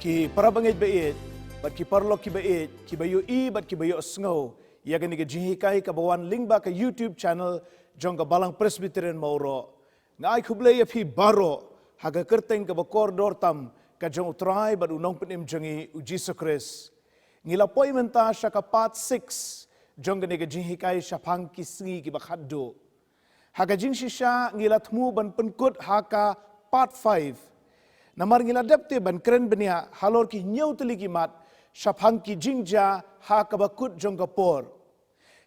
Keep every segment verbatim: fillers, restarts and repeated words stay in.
Ki para bangeit ba ïeit, bad ki paralok ki ba ïeit, ki ba ïohi, bad ki ba ïohsngew ïa kane ka jinghikai ka ba wan lyngba ka YouTube channel jong ka Balang Presbyterian Mawroh. Nga ai khublei ïa phi baroh ha ka kyrteng ka ba kordor tam ka jong U Trai bad U Nongpynim jong ngi U Jisu Khrist. Ngi la poi mynta sha ka part six jong kane ka jinghikai shaphang ki sngi ki ba khatduh. Ha ka jingshisha ngi la thmu ban pynkut ha ka part five. Namar ngi la dep te ban kren bniah halor ki hynñiew tylli ki mat shaphang ki jingjia ha ka ba kut jong ka por.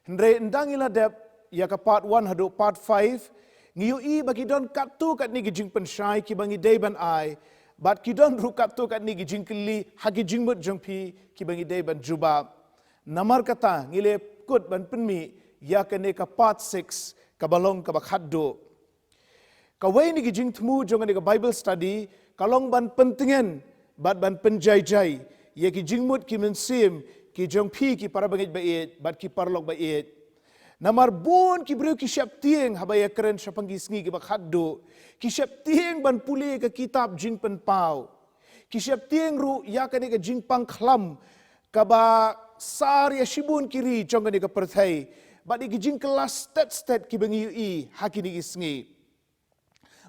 Hynrei ynda ngi la dep ïa ka part one haduh part five, ngi ïohi ba ki don katto katne ki jingpynshai ki ba ngi dei ban ai, bad ki don ruh katto katne ki jingkylli ha ki jingmut jong phi ki ba ngi dei ban jubab. Namar kata ngi la kut ban pynmih ïa kane ka part six ka ba long ka ba khatduh. Kawei na ki jingthmu jong kane ka Bible study ka long ban pyntngen bad ban pynjaijai ïa ki jingmut ki mynsiem ki jong phi ki para bangeit ba ïeit bad ki paralok ba ïeit. Namar bun ki briew ki sheptieng haba ïakren shaphang ki sngi ki ba khatduh. Ki sheptieng ban pule ka kitab Jingpynpaw. Ki sheptieng ruh ïa kane ka jingpang khlam ka ba sar ïa shibun ki ri jong kane ka pyrthei bad ïa ki jingkylla stet stet ki ba ngi ïohi ha kine ki sngi.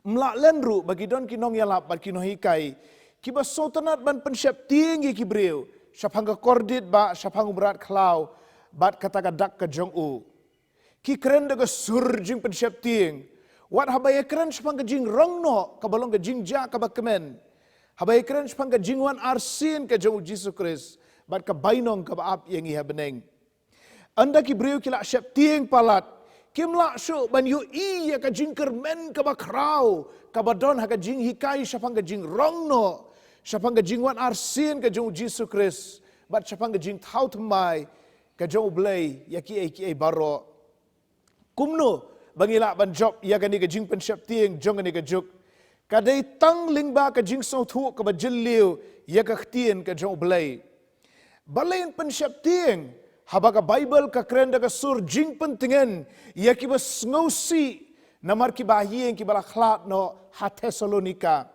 Ym lah len ruh ba ki don ki nongïalap bad ki nonghikai ki ba sngewtynnat ban pynsheptieng ïa ki briew shaphang ka kordit ba shaphang U Mrad Khlaw bad kata ka dak ka jong u. Ki kren da ka sur jingpynsheptieng. Wat haba ïakren shaphang ka jingrong noh ka ba long ka jingjia ka ba kmen. Haba ïakren shaphang ka jingwan arsien ka jong U Jisu Khrist bad ka bainong ka ba ap ïa ngi ha bneng. Ynda ki briew ki la sheptieng palat, kim lah shuh ban ïohi ïa ka jingkyrmen ka ba khraw ka ba don ha ka jinghikai shaphang ka jingrong noh, shaphang ka jingwan arsien ka jong U Jisu Khrist bad shaphang ka jingthaw thymmai ka jong U Blei ïa kiei kiei baroh. Kumno ba ngi lah ban jop ïa kane ka jingpynsheptieng jong kane ka juk? Ka dei tang lyngba ka jingsngewthuh ka ba jylliew ïa ka ktien ka jong U Blei. Balei yn pynsheptieng haba ka Baibl ka kren da ka sur jingpyntngen ïa ki ba sngewsih namar ki ba ïeng ki ba la khlad noh ha Thessalonika?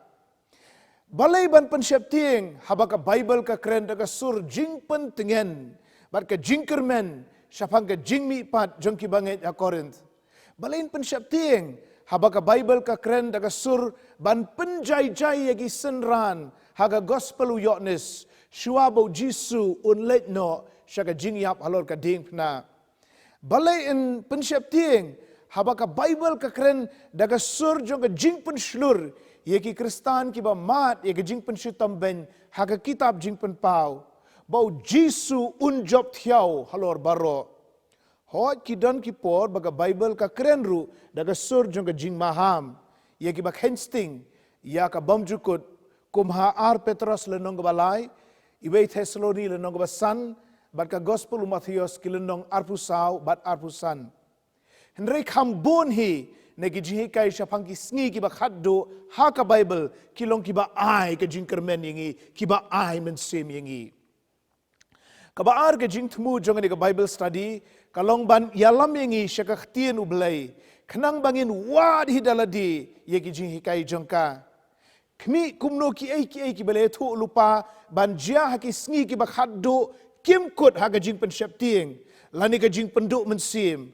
Balei ban pynsheptieng haba ka Baibl ka kren da ka sur jingpyntngen bad ka jingkyrmen shaphang ka jingmihpat jong ki bangeit ha Korinth? Balei yn pynsheptieng haba ka Baibl ka kren da ka sur ban pynjaijai ïa ki synran ha ka Gospel u Ïoannis shuwa ba U Jisu un leit noh sha ka jingïap halor ka diengphna? Balei yn pynsheptieng haba ka Baibl ka kren da ka sur jong ka jingpynshlur ïa ki Khristan ki ba mad ïa ka jingpynshitom beiñ ha ka kitab Jingpynpaw ba U Jisu un jop thiaw halor baroh? Hooid, ki don ki por ba ka Baibl ka kren ruh da ka sur jong ka jingmaham ïa ki ba kheiñ sting ïa ka bymjukut, kum ha ar Petros lynnong ka ba lai, iwei Thessaloni lynnong ka ba san, bad ka Gospel u Mathaios ki lynnong arphew saw bad arphew san. Hynrei kham bun hi na ki jinghikai shaphang ki sngi ki ba khatduh ha ka Baibl ki long ki ba ai ka jingkyrmen ïa ngi, ki ba ai mynsiem ïa ngi. Ka ba ar ka jingthmu jong kane ka Bible study ka long ban ïalam ïa ngi sha ka ktien U Blei, khnang ba ngin wad hi da lade ïa ki jinghikai jong ka. Khmih kumno kiei kiei ki ba la ïathuh lypa ban jia ha ki sngi ki ba khatduh kim kut ha ka jingpynsheptieng lane ka jingpynduh mynsiem.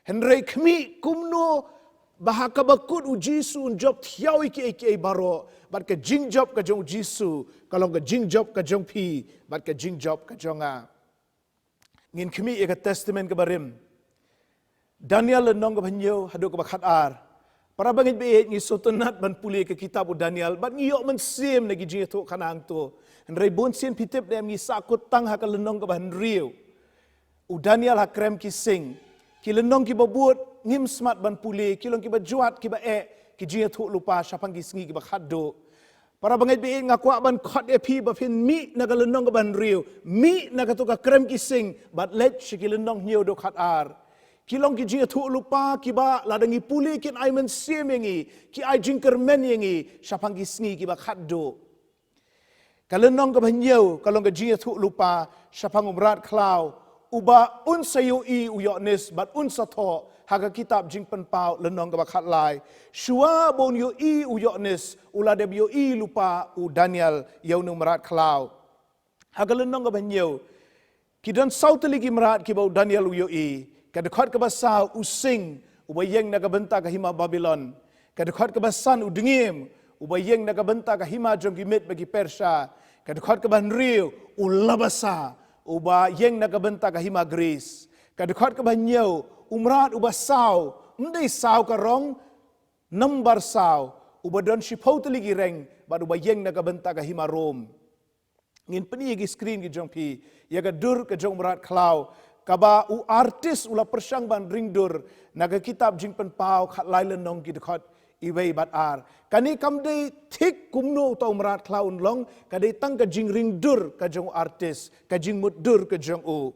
Hynrei khmih kumno ba ha ka ba kut U Jisu un jop thiaw ïa kiei kiei baroh, bad ka jingjop ka jong U Jisu ka long ka jingjop ka jong phi bad ka jingjop ka jong nga. Ngin khmih ïa ka Testament ka ba rim, Daniel lynnong ka ba hynñiew haduh ka ba khatar. Para bangeit ba ïeit, ngi sngewtynnat ban pule ka kitab u Daniel bad ngi ïoh mynsiem na ki jingïathuh khana hangto. Hynrei bun sien phi tip ne em, ngi sahkut tang ha ka lynnong ka ba hynriew. U Daniel ha Krem ki Sing. Ki lynnong ki ba bud ngim smat ban pule, ki long ki ba jwat, ki ba eh, ki jingïathuh lypa shaphang ki sngi ki ba khatduh. Para bangeit ba ïeit, nga kwah ban khot ïa phi ba phin mih na ka lynnong ka ba hynriew, mih na kato ka Krem ki Sing bad leit sha ki lynnong hynñiew haduh khatar. Ki long ki jingïathuh lypa ki ba lada ngi pule kin ai mynsiem ïa ngi, ki ai jingkyrmen ïa ngi shaphang ki sngi ki ba khatduh. Ka lynnong ka ba hynñiew ka long ka jingïathuh lypa shaphang u mrad khlaw uba un sa ïohi u Ïoannis bad un sa thoh Ha ka kitab Jingpynpaw lynnong kaba khatlai, shuwa ba un ïohi u Ïoannis, u la dep ïohi lypa u Daniel ïa une u mrad khlaw. Ha ka lynnong kaba hynñiew, ki don saw tylli ki mrad kiba u Daniel u ïohi. Ka dkhot kaba saw u sing uba ïeng na ka bynta ka hima Babilon. Ka dkhot kaba san u dngiem uba ïeng na ka bynta ka hima jong ki Mid bad ki Persha. Ka dkhot kaba hynriew u labasa uba ïeng na ka bynta ka hima Gris. Ka dkhot kaba hynñiew u mrad uba saw, ym dei saw ka rong, nambar saw, uba don shiphew tylli ki reng bad uba ïeng na ka bynta ka hima Rom. Ngin pyni ïa ki screen ki jong phi ïa ka dur ka jong u mrad khlaw kaba u artist u la pyrshang ban ring dur na ka kitab Jingpynpaw khatlai lynnong ki dkhot iwei bad ar. Kane kam dei thik kumno uta u mrad khlaw un long, ka dei tang ka jingring dur ka jong u artist, ka jingmut dur ka jong u.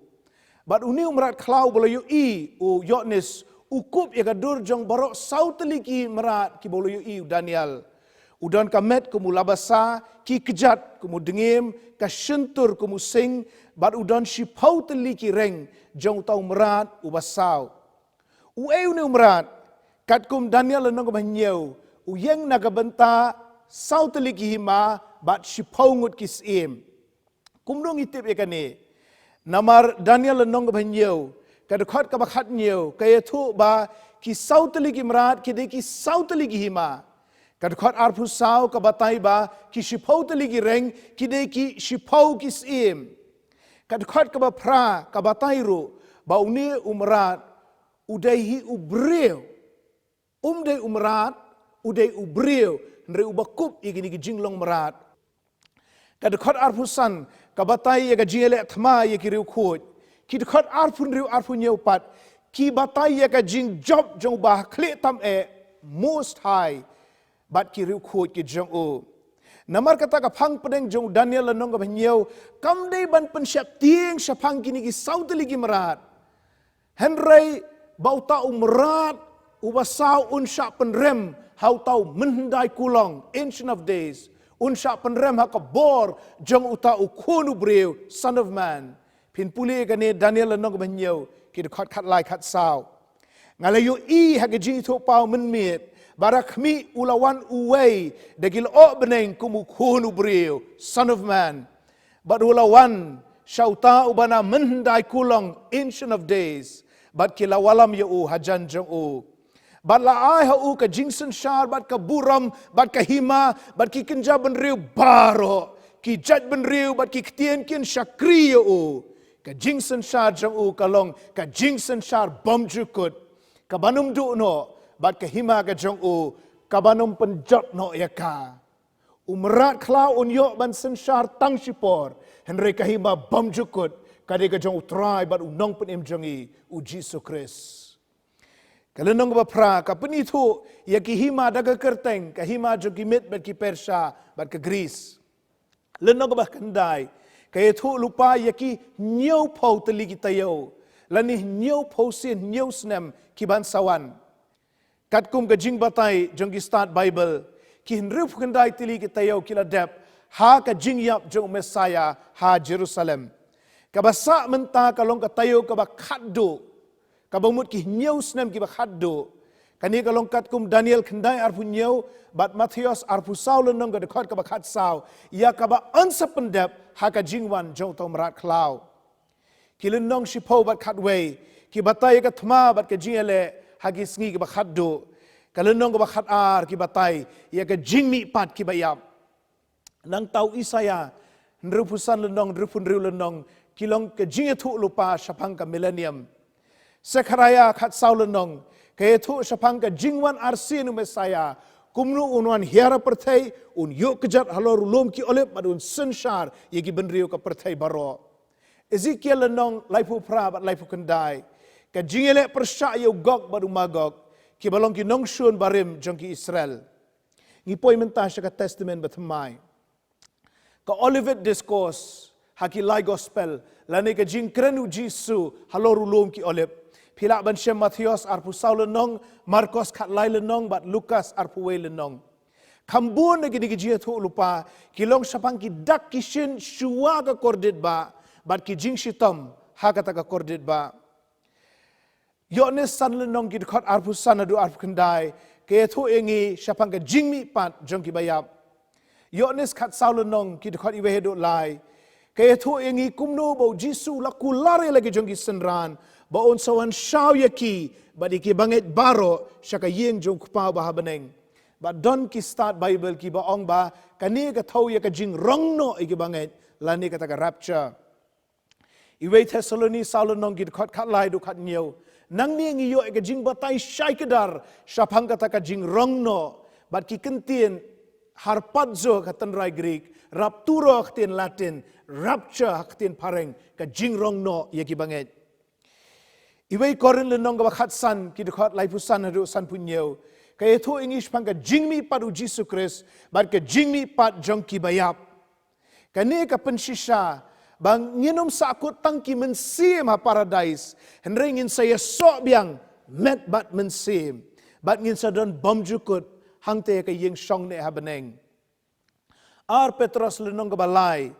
Bad une u mrad khlaw ba la ïohi u Ïoannis u kup ïa ka dur jong baroh saw tylli ki mrad kiba la ïohi u Daniel. U don ka met kum u labasa, ki kjat kum u dngiem, ka shyntur kum u sing, bad u don shiphew tylli ki reng jong uta u mrad uba saw. Uei une u mrad? Katkum Daniel lynnong kaba hynñiew, u ïeng na ka bynta saw tylli ki hima bad shiphew ngut ki syiem. Kumno ngi tip ïa kane? Namar Daniel lynnong kaba hynñiew, ka dkhot kaba khathynñiew, ka ïathuh ba ki saw tylli ki mrad ki dei ki saw tylli ki hima. Ka dkhot arphew saw ka batai ba ki shiphew tylli ki reng ki dei ki shiphew ki syiem. Ka dkhot kaba phra ka batai ruh ba une u mrad u dei hi u briew. Um dei u mrad, u dei u briew, hynrei uba kup ïa kine ki jinglong mrad. Ka dkhot arphew san ka batai ïa ka jingïaleh thma ïa ki riewkhuid. Ki dkhot arphew hynriew arphew hynñiew pat ki batai ïa ka jingjop jong uba ha khlieh tam eh, Most High, bad ki riewkhuid ki jong u. Namar kata ka phang pdeng jong u Daniel lynnong kaba hynñiew kam dei ban pynsheptieng shaphang kine ki saw tylli ki mrad. Hynrei ba uta u mrad uba saw un shah pynrem ha uta u mynhyndai kulong, Ancient of Days, un shah pynrem ha ka bor jong uta u Khun u briew, Son of Man. Phin pule ïa kane Daniel lynnong kaba hynñiew, ki dkhot khatlai khatsaw. Nga la ïohi ha ka jingïathuhpaw mynmiet ba da khmih u la wan uwei da ki lyoh bneng kum u Khun u briew, Son of Man. Bad u la wan sha uta uba na mynhyndai kulong, Ancient of Days, bad ki la wallam ïa u hajan jong u. Bad la ai ha u ka jingsynshar bad ka burom bad ka hima bad ki kynja bynriew baroh, ki jait bynriew bad ki ktien kin shakri ïa u. Ka jingsynshar jong u ka long ka jingsynshar bymjukut, ka ban ym duh noh, bad ka hima ka jong u ka ban ym pynjot noh ïa ka. U mrad khlaw un ïoh ban synshar tang shipor, hynrei ka hima bymjukut ka dei ka jong u Trai bad u Nongpynim jong ngi, u Jisu Khrist. Ka lynnong kaba phra ka pynithuh ïa ki hima da ka kyrteng, ka hima jong ki Mid bad ki Persha bad ka Gris. Lynnong kaba khyndai ka ïathuh lypa ïa ki hynñiewphew tylli ki taïew, lane hynñiewphew sien hynñiew snem ki ban sa wan. Katkum ka jingbatai jong ki stad Baibl, ki hynriewphew khyndai tylli ki taïew ki la dep ha ka jingïap jong u Messaïah ha Jerusalem. Kaba sah mynta ka long ka taïew kaba khatduh, kaba mut ki hynñiew snem kiba khatduh. Kane ka long katkum Daniel khyndai arphew hynñiew bad Mathaios arphew saw lynnong ka dkhot kaba khatsaw, ïa kaba yn sa pyndep ha ka jingwan jong uta u mrad khlaw. Ki lynnong shiphew bad khatwei ki batai ïa ka thma bad ka jingïaleh ha ki sngi kiba khatduh. Ka lynnong kaba khatar ki batai ïa ka jingmihpat kiba ïap. Nangta u Isaïah hynriewphew san lynnong, hynriewphew hynriew lynnong ki long ka jingïathuh lypa shaphang ka millennium. Sekhariah khatsaw lynnong ka ïathuh shaphang ka jingwan arsien u Messaïah, kumno un wan hiar ha pyrthei, un ïuh kjat halor u lum ki Olib bad un synshar ïa ki bynriew ka pyrthei baroh. Ezekiel lynnong laiphew phra bad laiphew khyndai, ka jingïaleh pyrshah ïa u Gog bad u Magog, kiba long ki nongshun barim jong ki Israel. Ngi poi mynta sha ka Testament Bathymmai. Ka Olivet Discourse ha ki lai Gospel, lane ka jingkren u Jisu halor u lum ki Olib. Phi lah ban shem Mathaios arphew saw lynnong, Markos khatlai lynnong bad Lukas arphew wei lynnong. Kham bun na kine ki jingïathuh lypa ki long shaphang ki dak ki shin shuwa ka kordit ba bad ki jingshitom ha kata ka kordit ba. Ïoannis san lynnong ki dkhot arphew san haduh arphew khyndai, ka ïathuh ïa ngi shaphang ka jingmihpat jong ki baïap. Ïoannis khatsaw lynnong ki dkhot iwei haduh lai, ka ïathuh ïa ngi kumno ba u Jisu u la kular ïa la ki jong ki synran ba un sa wan shaw ïa ki bad ïa ki bangeit baroh sha ka ïing jong u Kpa uba ha bneng. Bad don ki stad Baibl kiba ong ba kane ka thew ïa ka jingrong noh ïa ki bangeit lane kata ka rapture. Iwei Thessaloni saw lynnong ki dkhot khatlai haduh khathynñiew. Nangne ngi ïoh ïa ka jingbatai shai kdar shaphang kata ka jingrong noh bad ki kyntien harpazo ha ka tynrai Greek, rapturo ha ka ktien Latin, rapture ha ka ktien phareng, ka jingrong noh ïa ki bangeit. Iwei Korinth lynnong kaba khatsan ki dkhot laiphew san haduh sanphew hynñiew, ka ïathuh ïa ngi shaphang ka jingmihpat u Jisu Khrist bad ka jingmihpat jong ki baïap. Kane ka pynshisha ba ngin ym sahkut tang ki mynsiem ha paradais, hynrei ngin sa ïasoh biang met bad mynsiem, bad ngin sa don bymjukut hangta ha ka ïing shong neh ha bneng. Ar Petros lynnong kaba lai,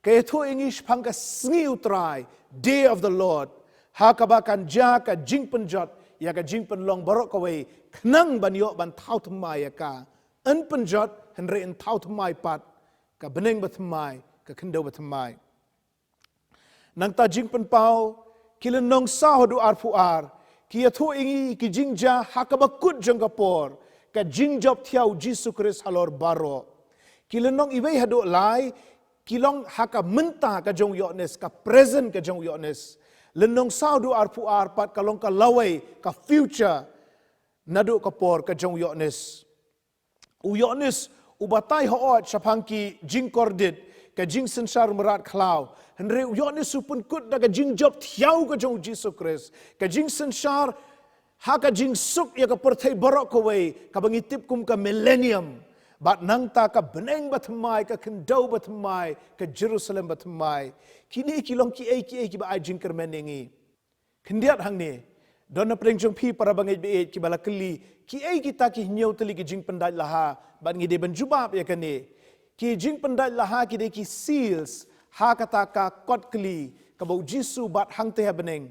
ka ïathuh ïa ngi shaphang ka sngi u Trai, Day of the Lord, ha kaba kan jia ka jingpynjot ïa ka jingpynlong baroh kawei, khnang ban ïoh ban thaw thymmai ïa ka. Yn pynjot hynrei yn thaw thymmai pat, ka bneng bathymmai, ka khyndew bathymmai. Nangta Jingpynpaw ki lynnong saw haduh arphew ar, ki ïathuh ïa ngi ki jingjia ha kaba kut jong ka por, ka jingjop thiaw u Jisu Khrist halor baroh. Ki lynnong iwei haduh lai ki long ha ka mynta ka jong u Ïoannis, ka present ka jong u Ïoannis. Lynnong saw haduh arphew ar pat ka long ka lawei, ka future, naduh ka por ka jong u Ïoannis. U Ïoannis u batai hok shaphang ki jingkordit, ka jingsynshar mrad khlaw. Hynrei u Ïoannis u pynkut da ka jingjop thiaw ka jong u Jisu Khrist, ka jingsynshar ha ka jingsuk ïa ka pyrthei baroh kawei, kaba ngi tip kum ka millennium. Bad nangta ka bneng bathymmai, ka khyndew bathymmai, ka Jerusalem bathymmai. Kine ki long kiei kiei kiba ai jingkyrmen ïa ngi. Khyndiat hangne, don na pdeng jong phi para bangeit baieit kiba la kylli, kiei kita ki hynñiew tylli ki jingpyndait laha, bad ngi dei ban jubab ïa kane. Ki jingpyndait laha ki dei ki seals ha kata ka kot kli kaba u Jisu bat hangta ha bneng.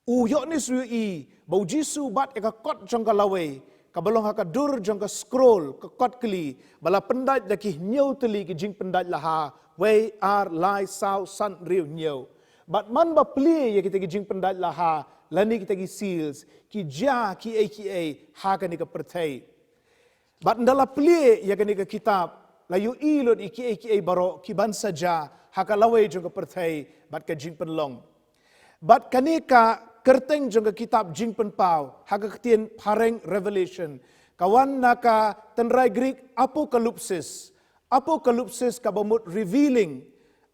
U Ïoannis u ïohi ba u Jisu bat ïa ka kot jong ka lawei, kaba long ha ka dur jong ka scroll, ka kot kli, ba la pyndait da ki hynñiew tylli ki jingpyndait laha, wei, ar, lai, saw, san, hynriew, hynñiew. Bad man ba plie ïa kita ki jingpyndait laha lane kita ki seals, ki jia kiei kiei ha kane ka pyrthei. Bad ynda la plie ïa kane ka kitab, la ïohi lut ïa kiei kiei baroh kiban sa jia ha ka lawei jong ka pyrthei bad ka jingpynlong. Bad kane ka kyrteng jong ka kitab Jingpynpaw, ha ka ktien phareng Revelation, ka wan na ka tynrai Greek apokalupsis. Apokalupsis kaba mut revealing,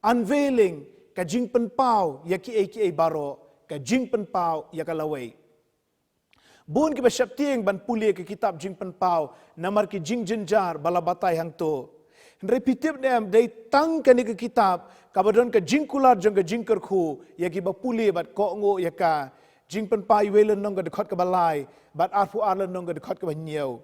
unveiling, ka jingpynpaw ïa kiei kiei baroh, ka jingpynpaw ïa ka lawei. Bun kiba sheptieng ban pule ka kitab Jingpynpaw namar ki jingjynjar ba la batai hangto. Hynrei phi tip ne em, dei tang kane ka kitab kaba don ka jingkular jong ka jingkyrkhu ïa kiba pule bad kohnguh ïa ka. Jingpynpaw iwei lynnong ka dkhot kaba lai bad arphew ar lynnong ka dkhot kaba hynñiew.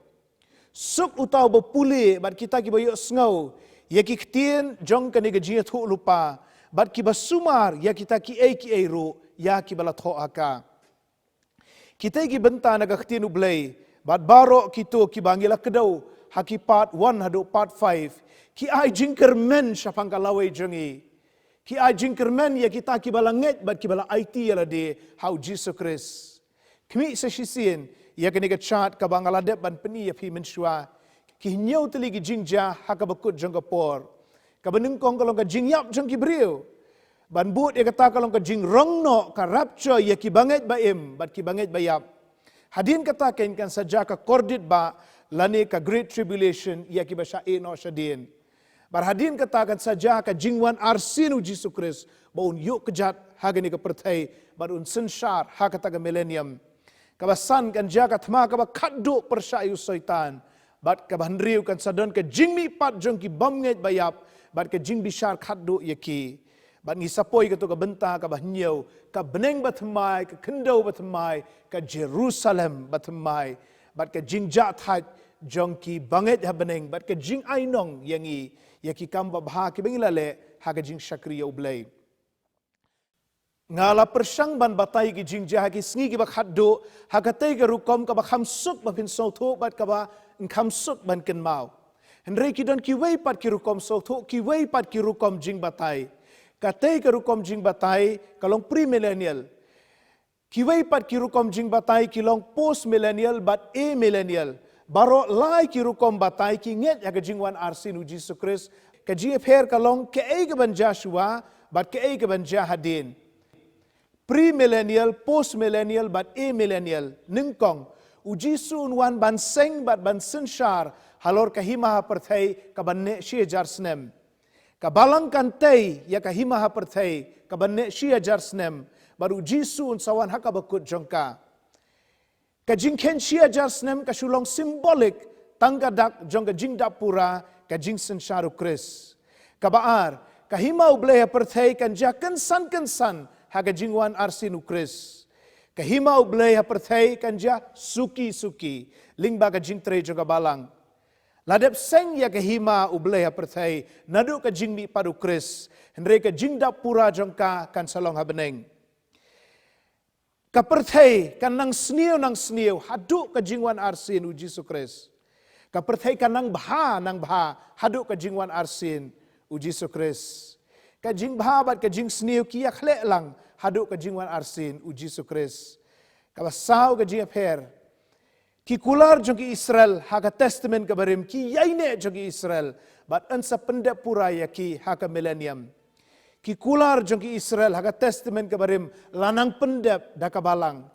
Suk uta uba pule bad kita kiba ïohsngew ïa ki ktien jong kane ka jingïathuh lypa, bad kiba sumar ïa kita kiei kiei ruh ïa kiba la thoh ha ka. Kita ki bynta na ka ktien U Blei, bad baroh kito kiba ngi la kdew ha ki part one haduh part five, ki ai jingkyrmen shaphang ka lawei jong ngi. Ki ai jingkyrmen ïa kita kiba la ngeit bad kiba la aiti ïa lade ha u Jisu Khrist. Khmih sa shisien ïa kane ka chart kaba nga la dep ban pyni ïa phi mynshuwa. Ki hynñiew tylli ki jingjia ha kaba kut jong ka por. Kaba nyngkong ka long ka jingïap jong ki briew. Ban bud ïa kata ka long ka jingrong noh, ka rapture, ïa ki bangeit ba im bad ki bangeit ba ïap. Hadien kata keiñ kan sa jia ka kordit bah lane ka Great Tribulation ïa kiba shah ïeh noh shadien. Bad hadien kata kan sa jia ka jingwan arsien u Jisu Khrist ba un ïuh kjat ha kane ka pyrthei bad un synshar ha kata ka millennium. Kaba san kan jia ka thma kaba khatduh pyrshah ïa u Soitan. Bad kaba hynriew kan sa don ka jingmihpat jong ki bym ngeit ba ïap bad ka jingbishar khatduh ïa ki. Bad ngi sa poi kato ka bynta kaba hynñiew, ka bneng bathymmai, ka khyndew bathymmai, ka Jerusalem bathymmai. Bad ka jingjahthait jong ki bangeit ha bneng bad ka jingainong ïa ngi ïa ki kam babha kiba ngi la leh ha ka jingshakri ïa U Blei. Nga la pyrshang ban batai ki jingjia ha ki sngi kiba khatduh, ha katei ka rukom kaba kham suk ba phin sngewthuh bad kaba kham suk ban kynmaw. Hynrei ki don kiwei pat ki rukom sngewthuh, kiwei pat ki rukom jingbatai. Katei ka rukom jingbatai ka long premillennial. Kiwei pat ki rukom jingbatai ki long postmillennial bad amillennial. Baroh lai ki rukom batai ki ngeit ïa ka jingwan arsien u Jisu Khrist. Ka jingïapher ka long kaei kaban jia shuwa bad kaei kaban jia hadien. Premillennial, postmillennial bad amillennial. Nyngkong, u Jisu un wan ban seng bad ban synshar halor ka hima ha pyrthei kaban neh shi hajar snem. Ka balang kan tei ïa ka hima ha pyrthei kaban neh shi hajar snem, bad u Jisu un sa wan ha kaba kut jong ka. Ka jingkheiñ shi hajar snem ka shu long symbolik tang ka dak jong ka jingdap pura, ka jingsynshar u Khrist. Kaba ar, ka hima u Blei ha pyrthei kan jia kynsan kynsan ha ka jingwan arsien u Khrist. Ka hima u Blei ha pyrthei kan jia suki suki lyngba ka jingtrei jong ka balang. La dep seng ïa ka hima u Blei ha pyrthei naduh ka jingmihpat u Khrist, hynrei ka jingdap pura jong ka kan sa long ha bneng. Ka pyrthei kan nang sniew nang sniew haduh ka jingwan arsien u Jisu Khrist. Ka pyrthei kan nang bha nang bha haduh ka jingwan arsien u Jisu Khrist. Ka jingbha bad ka jingsniew ki ïakhleh lang haduh ka jingwan arsien u Jisu Khrist. Kaba saw, ka jingïapher. Ki kular jong ki Israel ha ka Testament kaba rim ki ïaineh jong ki Israel bad yn sa pyndep pura ïa ki ha ka millennium. Ki kular jong ki Israel ha ka Testament kaba rim la nang pyndep da ka balang.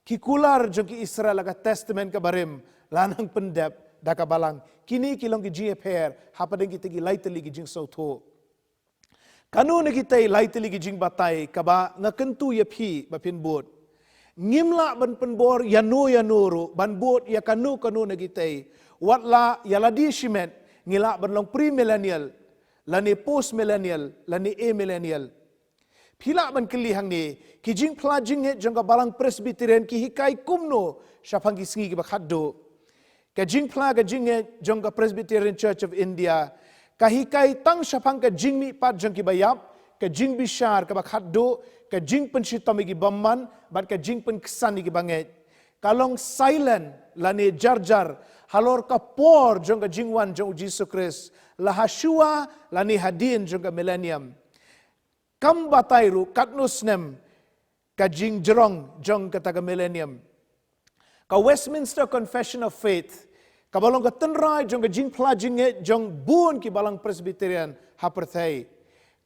Ki kular jong ki Israel ha ka Testament kaba rim la nang pyndep da ka balang. Kine ki long ki jingïapher hapdeng kita ki lai tylli ki jingsngewthuh. Kano na kitei lai tylli ki jingbatai kaba nga kyntu ïa phi ba phin bud? Ngim lah ban pynbor ïano ïano ruh ban bud ïa kano kano na kitei. Wat la ïa lade shimet ngi lah ban long premillennial, lane postmillennial, lane amillennial. Phi lah ban kylli hangne, ki jingphla jingngeit jong ka balang Presbyterian ki hikai kumno shaphang ki sngi kiba khatduh? Ka jingphla ka jingngeit jong ka Presbyterian Church of India ka hikai tang shaphang ka jingmihpat jong kiba ïap, ka jingbishar kaba khatduh, ka jingpynshitom ïa ki bymman bad ka jingpynksan ïa kiba ngeit. Ka long silent lane jarjar halor ka por jong ka jingwan jong u Jisu Khrist, la ha shuwa lane hadien jong ka millennium. Kam batai ruh katno snem ka jingjrong jong kata ka millennium. Ka Westminster Confession of Faith kaba long ka tynrai jong ka jingphla jingngeit jong bun ki balang Presbyterian ha pyrthei,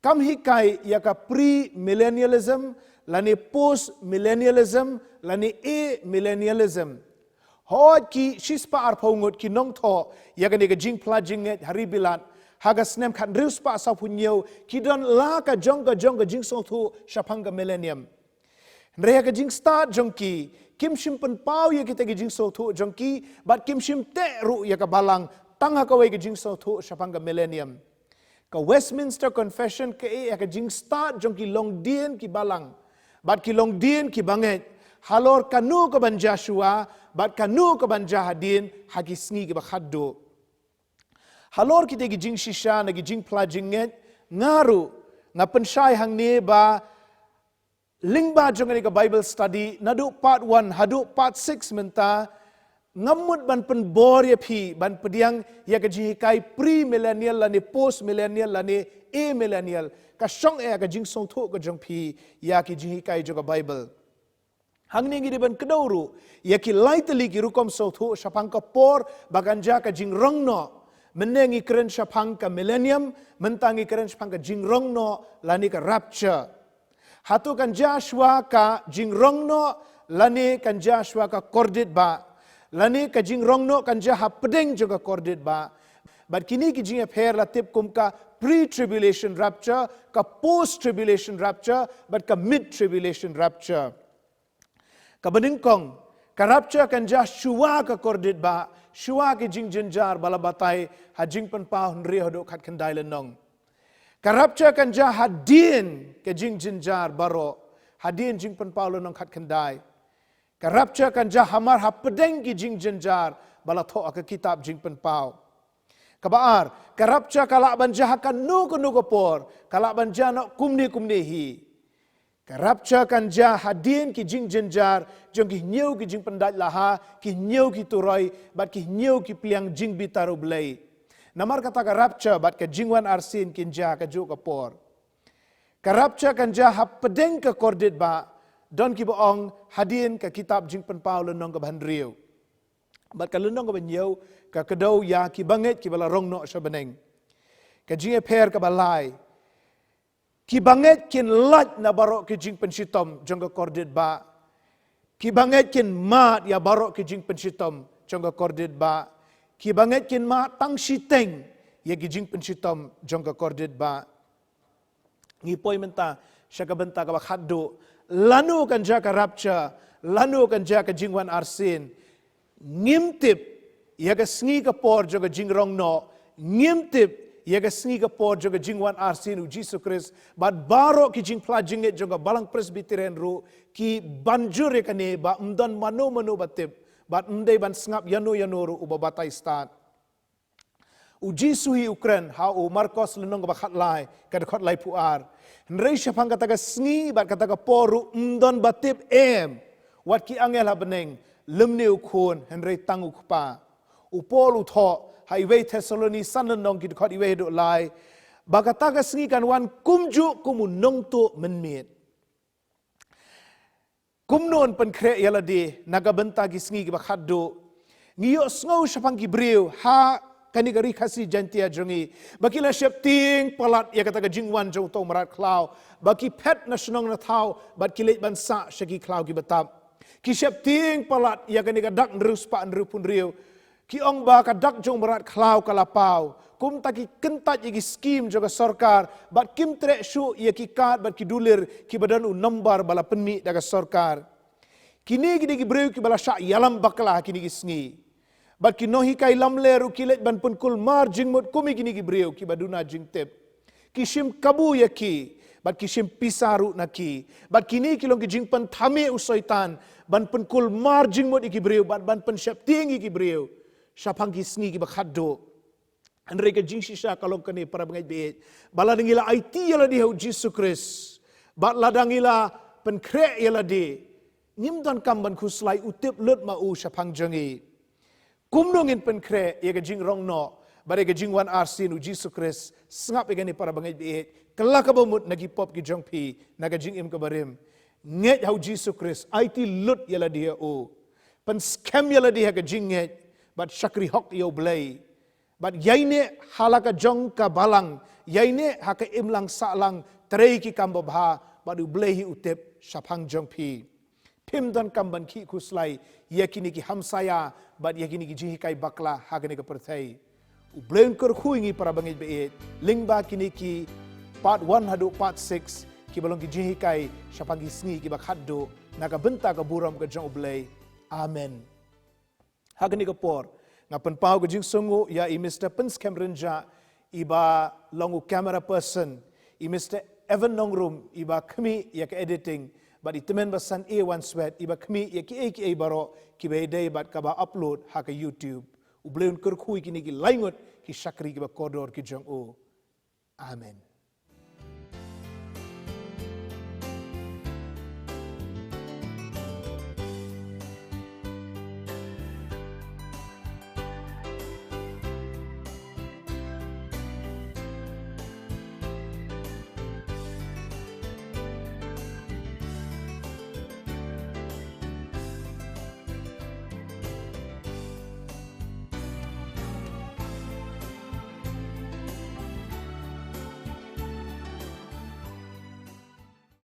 kam hikai ïa ka premillennialism lane postmillennialism lane amillennialism. Hooid, ki shispah arphew ngut ki nongthoh ïa kane ka jingphla jingngeit ha ri Bilat ha ka snem khathynriew spah sawphew hynñiew ki don la ka jong ka jong ka jingsngewthuh shaphang ka millennium. Hynrei ha ka jingstad jong ki, kim shym pynpaw ïa kita ki jingsngewthuh jong ki bad kim shym teh ruh ïa ka balang tang ha kawei ka jingsngewthuh shaphang ka millennium. Ka Westminster Confession ka ïeh ïa ka jingstad jong ki longdien ki balang bad ki longdien ki bangeit halor kano kaban jia shuwa bad kano kaban jia hadien ha ki sngi kiba khatduh. Halor kita ki jingshisha na ki jingphla jingngeit, nga ruh nga pynshai hangne ba lyngba jong kane ka Bible study naduh part one haduh part six mynta, ngam mut ban pynbor ïa phi ban pdiang ïa ka jinghikai premillennial lane postmillennial lane amillennial. Ka shong eh ha ka jingsngewthuh ka jong phi ïa ki jinghikai jong ka Bible. Hangne ngi dei ban kdew ruh ïa ki lai tylli ki rukom sngewthuh shaphang ka por ba kan jia ka jingrong noh. Mynne ngi kren shaphang ka millennium, mynta ngi kren shaphang ka jingrong noh lane ka rapture. Hato kan jia shuwa ka jingrong noh lane kan jia shuwa ka kordit bah, lane ka jingrong noh kan jia hapdeng jong ka kordit bah? Bad kine ki jingïapher la tip kum ka pre-tribulation rapture, ka post-tribulation rapture bad ka mid-tribulation rapture. Kaba nyngkong, ka rapture kan jia shuwa ka kordit bah, shuwa ki jingjynjar ba la batai ha Jingpynpaw hynriew haduh khatkhyndai lynnong. Ka rapture kan jia hadien ka jingjynjar baroh, hadien Jingpynpaw lynnong khatkhyndai. Ka rapture kan jia hamar hapdeng ki jingjynjar ba la thoh ha ka kitab Jingpynpaw. Kaba ar, ka rapture ka lah ban jia ha kano kano ka por, ka lah ban jia noh kumne kumne hi. Ka rapture kan jia hadien ki jingjynjar jong ki hynñiew ki jingpyndait laha, ki hynñiew ki turoi, bad ki hynñiew ki pliang jingbitar U Blei. Namar kata ka rapture bad ka jingwan arsien kin jia ha kajuh ka por. Ka rapture kan jia hapdeng ka kordit bah, don kiba ong hadien ka kitab Jingpynpaw lynnong kaba hynriew. Bad ka lynnong kaba hynñiew, ka kdew ïa ki bangeit kiba la rong noh sha bneng. Ka Jingïapher kaba lai. Ki bangeit kin lait na baroh ki jingpynshitom jong ka kordit bah. Ki bangeit kin mad ïa baroh ki jingpynshitom jong ka kordit bah. Ki bangeit kin mad tang shiteng ïa ki jingpynshitom jong ka kordit bah. Ngi poi mynta sha ka bynta kaba khatduh. Lano kan jia ka rapture, lano kan jia ka jingwan arsien. Ngim tip ïa ka sngi ka por jong ka jingrong noh, ngim tip ïa ka sngi ka por jong ka jingwan arsien U Jisu Khrist, bad baroh ki jingphla jingngeit jong ka Balang Presbyterian ruh ki ban jur ïa kane, ba ym don mano mano ba tip, bad ym dei ban sngap ïano ïano ruh uba batai stad. U Jisu hi u kren ha u Markos lynnong kaba khatlai, ka dkhot laiphew ar. Hynrei shaphang kata ka sngi bad kata ka por ruh ym don ba tip, em wat ki angel ha bneng, lymne U Khun, hynrei tang U Kpa. U Paul u thoh ha iwei Thessaloni san lynnong, ki dkhot iwei haduh lai, ba kata ka sngi kan wan kumjuh kum u nongtuh mynmiet. Kumno yn pynkhreh ïa lade na ka bynta ki sngi kiba khatduh? Ngi ïohsngew shaphang ki briew ha kane ka Ri Khasi Jaiñtia jong ngi, ba ki la sheptieng palat ïa kata ka jingwan jong uto u mrad khlaw, ba ki phet na shnong na thaw, bad ki leit ban sah sha ki khlaw kiba tap. Ki sheptieng palat ïa kane ka dak hynriew spah hynriewphew hynriew. Ki ong ba ka dak jong u mrad khlaw ka la paw. Kumta ki kyntait ïa ki skim jong ka sorkar, bad kim treh shuh ïa ki kad bad ki dulir kiba don u nombar ba la pynmih da ka sorkar. Kine ki dei ki briew kiba la shah ïalam bakla ha kine ki sngi. Bad ki nonghikai lamler ruh ki leit ban pynkulmar jingmut kum ïa kine ki briew kiba duna jingtip. Ki shim kabu ïa ki, bad ki shim pisa ruh na ki. Bad kine ki long ki jingpynthame u Soitan ban pynkulmar jingmut ïa ki briew, bad ban pynsheptieng ïa ki briew shaphang ki sngi kiba khatduh. Hynrei ka jingshisha ka long kane, para bangeit baieit, ba lada ngi la aiti ïa lade ha U Jisu Khrist, bad lada ngi la pynkhreh ïa lade, ngim donkam ban khuslai, u tip lut ma u shaphang jong ngi. Kumno ngin pynkhreh ïa ka jingrong noh bad ïa ka jingwan arsien U Jisu Khrist? Sngap ïa kane, para bangeit baieit, kylla kaba mut na ki pop ki jong phi, na ka jingim kaba rim. Ngeit ha U Jisu Khrist, aiti lut ïa lade ha u. Pynskhem ïa lade ha ka jingngeit, bad shakri hok ïa U Blei. Bad ïaineh ha la ka jong ka balang, ïaineh ha ka imlang sahlang, trei ki kam babha, bad U Blei hi u tip shaphang jong phi. Phim donkam ban khih khuslai ïa kine ki hamsaïa bad ïa kine ki jinghikai bakla ha kane ka pyrthei. U Blei un kyrkhu ïa ngi, para bangeit baieit, lyngba kine ki part one haduh part six, kiba long ki jinghikai shaphang ki sngi kiba khatduh, na ka bynta ka burom ka jong U Blei. Amen. Ha kane ka por, nga pynpaw ka jingsngewnguh ïa i Mister Pynskhem Rynjah, iba long u camera person, i Mister Evan Nongrum, iba khmih ïa ka editing, bad i tymmen basan A one Swet, iba khmih ïa kiei kiei baroh kiba ïadei bad kaba upload ha ka YouTube. U Blei un kyrkhu ïa kine ki lai ngut ki shakri kiba kordor ki jong u. Amen.